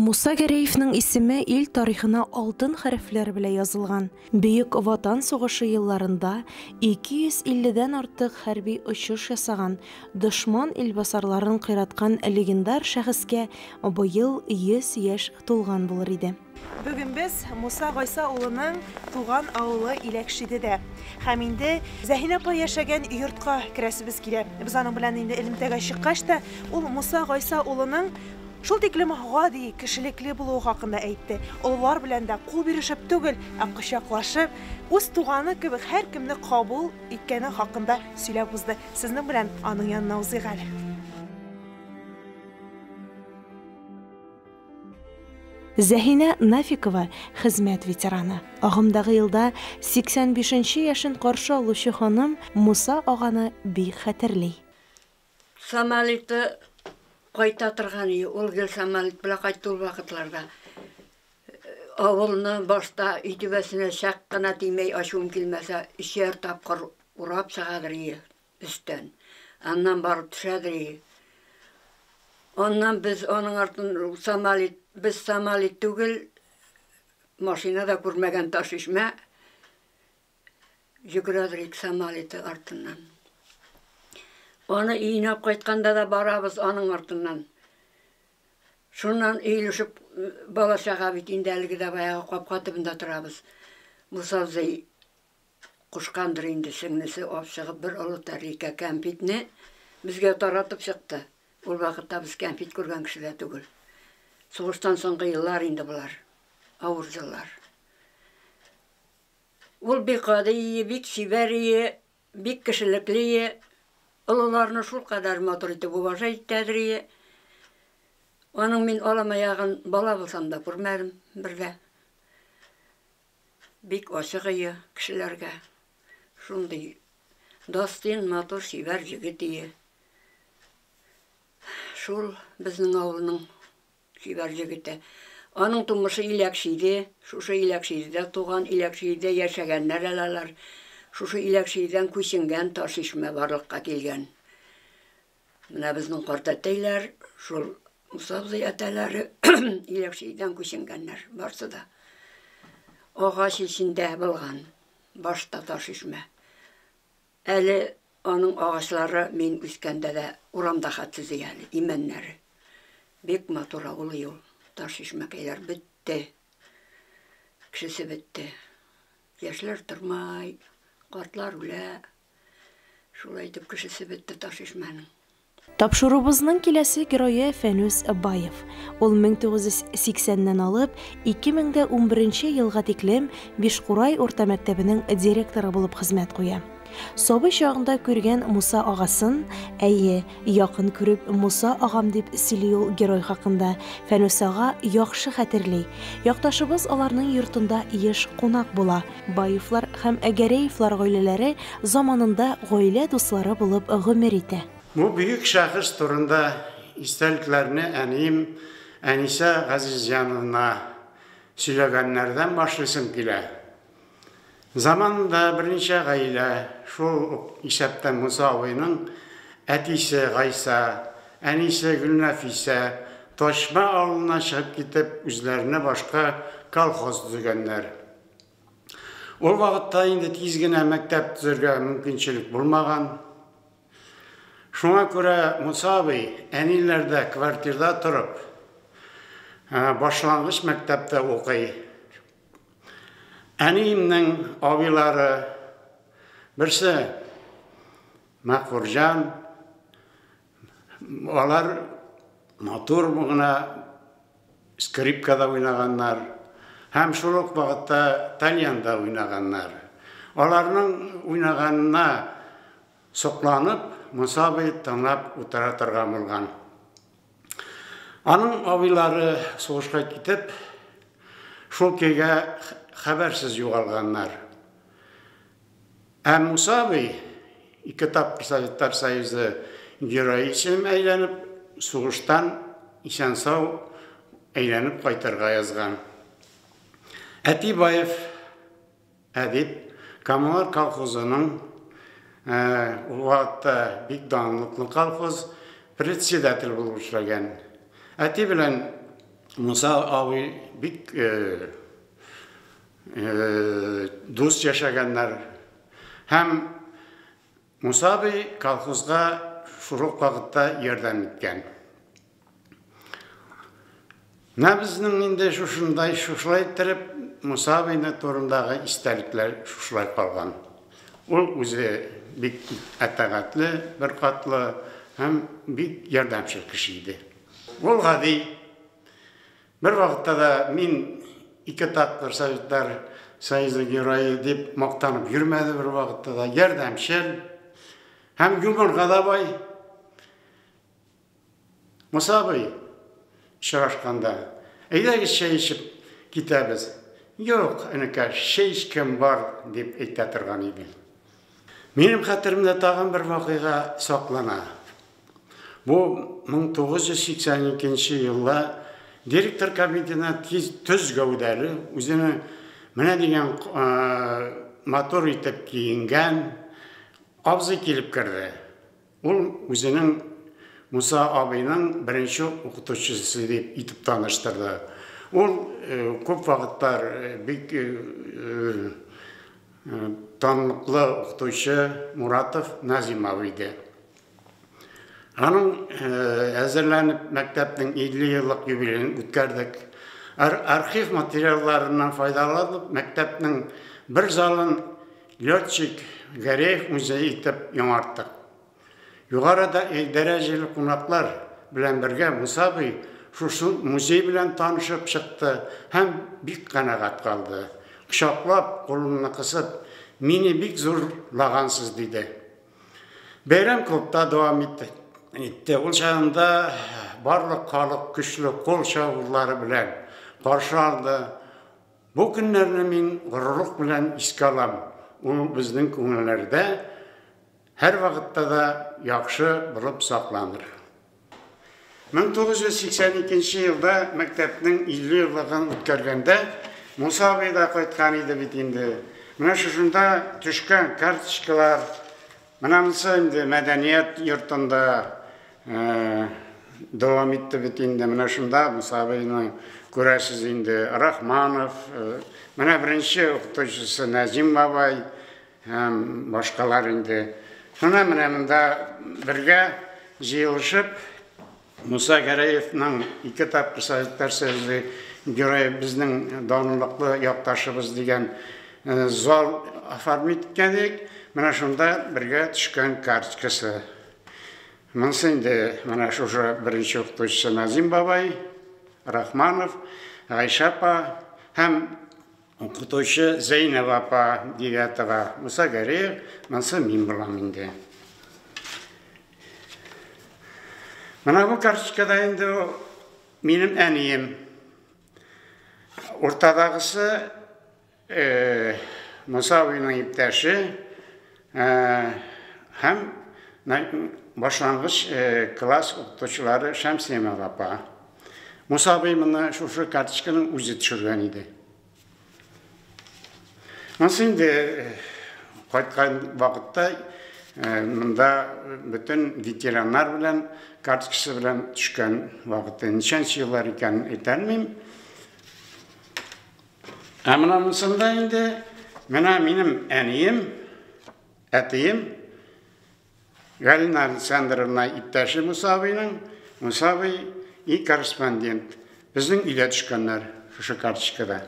Муса Гәрәевның исеме ил тарихына алтын хәрефләр белән язылган. Бөек Ватан сугышы елларында 250 дән артык хәрби очыш ясаган, дошман илбасарларын кыйраткан легендар шәхескә быел 100 яшь тулган булыр иде. Бүген без Муса Гайса улының туган авылы Иләкшидедә. Һәм инде Зәһинә апа яшәгән йортка керәсебез килә. Без аның белән инде элемтәгә чыккач та, ул Муса Гайса улының шул тиклем гади, кешелекле булуы хакында әйтте. Олылар белән дә кул бирешеп түгел, ә кочаклашып, үз туганы кебек һәркемне кабул иткәне хакында сөйләп узды. Сезнең белән аның янына узыйк әле. Зәһинә Нафикова, хезмәт ветераны. Агымдагы елда 85 нче яшен каршы алучы ханым Муса аганы бик хәтерли. Самолеты кайта торган иде, ул гел самолет белән кайтты ул вакытларда. Авылны башта өй түбәсенә чак кына тимәй, ачуым килмәсә, өчәр тапкыр урап чыгадыр иде. Өстән. Аннан барып төшәдер и. Аннан без аның артын самолет, без самолет түгел, машина да күрмәгән Ташишмә йөгерәдер ик самолеты артыннан. Аны өенә кайтканда да барабыз аның артыннан. Шуннан өелешеп бала-чага бит инде әлеге дә баягы капка төбендә торабыз. Муса абзый Кушкандыр инде сеңлесе алып чыгып бер олы тәлинкә кәнфитне безгә таратып чыкты. Ул вакытта без кәнфит күргән кеше дә түгел. Сугыштан соңгы еллар инде болар. Авыр еллар. Ул бик гади ие, бик чибәр ие, бик кешелекле ие. Олыларны шулкадәр матур итеп уважать итәдер ие. Аның мин аламаягын бала булсам да күрмәдем бер дә. Бик ачык ие кешеләргә. Шундый дастин, матур, чибәр җегет ие. Шул безнең авылның чибәр җегете. Аның тумышы Иләкшиде, шушы Иләкшидедә туган, Иләкшидедә яшәгәннәр әле алар. Шушы Иләкшидедән күченгән Ташишмә барлыкка килгән. Менә безнең картәтәйләр, шул Муса абзый әтәләре Иләкшидән күченгәннәр, барсы да. Агач эчендә булган, башта Ташишмә. Әле аның агачлары мин үскәндә дә урамда хәтсез әле, имәннәре. Бик матур авыл ул, Ташишмәкәйләр бетте. Кешесе бетте. Яшьләр тормай, картлар үлә. Шулай итеп кешесе бетте Ташишмәнең. Тапшыруыбызның киләсе герое Фәнүс Баев. Ул 1980 нән алып 2011 елга тиклем Бишкурай урта мәктәбенең директоры булып хезмәт куя. Сабый чагында күргән Муса агасын, әйе, якын күреп Муса агам дип сөйли ул герой хакында, Фәнүс ага яхшы хәтерли. Якташыбыз аларның йортында еш кунак була. Баевлар һәм Гәрәевлар гаиләләре заманында гаилә дуслары булып гомер итә. Бу бөек шәхес турында истәлекләрне әнием Әнисә Газизҗановна сөйләгәннәрдән башлыйсым килә. Заманында берничә гаилә, шул ук исәптән Муса абыйның әтисе Гайса, әнисе Гөлнәфисә, Ташма авылыннан чыгып китеп, үзләренә башка колхоз төзегәннәр. Ул вакытта инде тиз генә мәктәп төзергә мөмкинчелек булмаган. Шуңа күрә Муса абый әниләрдә квартирда торып, башлангыч мәктәптә укый. Әниемнең абыйлары берсе Мәкъфурҗан, алар матур гына скрипкада уйнаганнар һәм шул ук вакытта тальянда уйнаганнар. Аларның уйнаганына сокланып, Муса абый тыңлап утыра торган булган. Аның абыйлары сугышка китеп, шул көйгә хәбәрсез югалганнар. Ә Муса абый ике тапкыр Советлар Союзы Герое исемен әйләнеп, сугыштан исән-сау әйләнеп кайтырга язган. Әти Баев әдип Коммунар колхозының ул вакытта бик данлыклы колхоз председатель булып эшләгән. Әти белән Муса абый бик дус яшәгәннәр. Һәм Муса абый колхозга шул ук вакытта ярдәм иткән. Менә безнең инде шушындай шушылай иттереп Муса абыйны турындагы истәлекләр шушылай калган. Ул үзе бик әтәгатьле, беркатлы һәм бик ярдәмчел кеше иде. Ул гади. Бер вакытта да мин ике тапкыр Советлар Союзы герое дип мактанып йөрмәде бер вакытта да. Ярдәмчел һәм юморга да бай. Муса абый, очрашканда, әйдәгез чәй эчеп китәбез. Юк, энекәш, чәй эчкән бар, дип әйтә торган иде. Минем хәтеремдә тагын бер вакыйга саклана. Бу 1982 елда директор кабинетына тиз төз гәүдәле, үзенең менә дигән матур итеп киенгән абзый килеп керде. Ул үзенең Муса абыйның беренче укытучысы дип итеп таныштырды. Ул күп вакытлар бик танлыклы укытучы Муратов Назим абый иде. Аның әзерләнеп мәктәпнең 50 еллык юбилеен үткәрдек. Архив материалларыннан файдаланып, мәктәпнең бер залын Летчик Гәрәев музее итеп яңарттык. Югары дәрәҗәле кунаклар белән бергә Муса абый шушы музей белән танышып чыкты һәм бик канәгать калды. Кочаклап, кулымны кысып, мине бик зурлагансыз, диде. Бәйрәм клубта дәвам итте. Ул чагында барлык халык көчле кул чабулары белән каршы алды. Бу көннәрне мин горурлык белән искә алам. Ул безнең күңелләрдә һәрвакытта да яхшы булып сакланыр. 1982 елда мәктәпнең 50 еллыгын үткәргәндә Муса абый да кайткан иде бит инде. Менә шушында төшкән карточкалар, менә монысы инде мәдәният йортында дәвам итте бит инде. Менә шунда Муса абыйны күрәсез инде. Рахманов, менә беренче укытучысы Нәзим бабай һәм башкалар инде. Шуна менә монда бергә җыелышып Муса Гәрәевның ике тапкыр Советлар Союзы герое безнең данлыклы якташыбыз дигән зал оформить иткән идек. Менә шунда бергә төшкән карточкасы. Монысы инде менә шушы беренче укытучысы Назим бабай, Рахманов, Гайшә апа һәм укытучы Зәйнәб апа Девятова, Муса Гәрәев, монысы мин булам инде. Менә бу карточкада инде минем әнием. Уртадагысы Муса абыйның иптәше һәм башлангыч класс укытучылары Шәмсемова апа. Муса абый моны шушы карточканы үзе төшергән иде. Монысы инде кайткан вакытта монда бөтен ветераннар белән карточкасы белән төшкән вакыты. Ничәнче еллар икәнен әйтә алмыйм. Ә менә монысында инде менә минем әнием, әтием Галина Александровна иптәше Муса абыйның, Муса абый и корреспондент. Безнең өйдә төшкәннәр шушы карточкада.